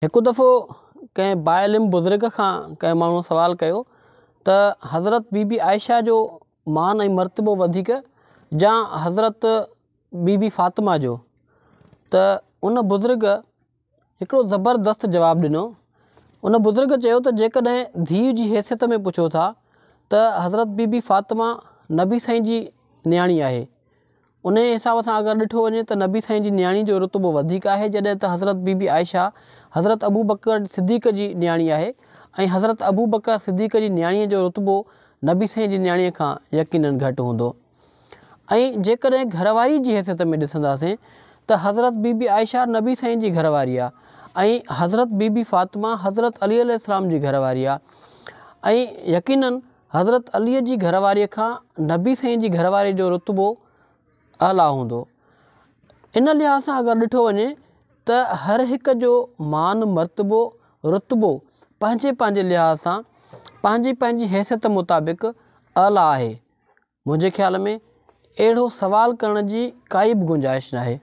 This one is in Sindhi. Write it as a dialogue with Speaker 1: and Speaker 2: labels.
Speaker 1: هڪ دفعو ڪنهن باعلم بزرگ کان ڪنهن ماڻهوء سوال ڪيو ته حضرت بي بي عائشه جو مان ۽ مرتبو وڌيڪ يا حضرت بي بي فاطمه جو؟ ته ان بزرگ هڪڙو زبردست جواب ڏنو. ان بزرگ چيو ته جيڪڏهن ڌيء جي حيثيت ۾ پڇو ٿا ته حضرت بي بي فاطمه نبي سائين جي نياڻي آهي. انهيء حساب سان اگر ڏٺو وڃي ته نبي سائين جي نياڻي جو رتبو وڌيڪ آهي جڏهن ته حضرت بي بي عائشه حضرت ابوبڪر صديق جي نياڻي آهي ۽ حضرت ابوبڪر صديق جي نياڻيء جو رتبو نبي سائين جي نياڻيء کان يقينن گهٽ هوندو ۽ جيڪڏهن گهر واري جي حيثيت ۾ ڏسنداسين ته حضرت بي بي عائشه نبي سائين جي گهر واري آهي ۽ حضرت بي بي فاطمه حضرت علي عليه السلام جي گهر واري آهي ۽ يقينن حضرت علي جي گهر واريء کان نبي سائين جي گهر واري جو رتبو اعليٰ هوندو. ان لحاظ سان اگر ڏٺو وڃي ته هر هڪ جو مان مرتبو رتبو پنهنجي پنهنجي لحاظ سان پنهنجي پنهنجي حيثيت مطابق اعليٰ آهي. منهنجي خيال ۾ اهڙو سوال ڪرڻ جي ڪائي به گنجائش ناهي.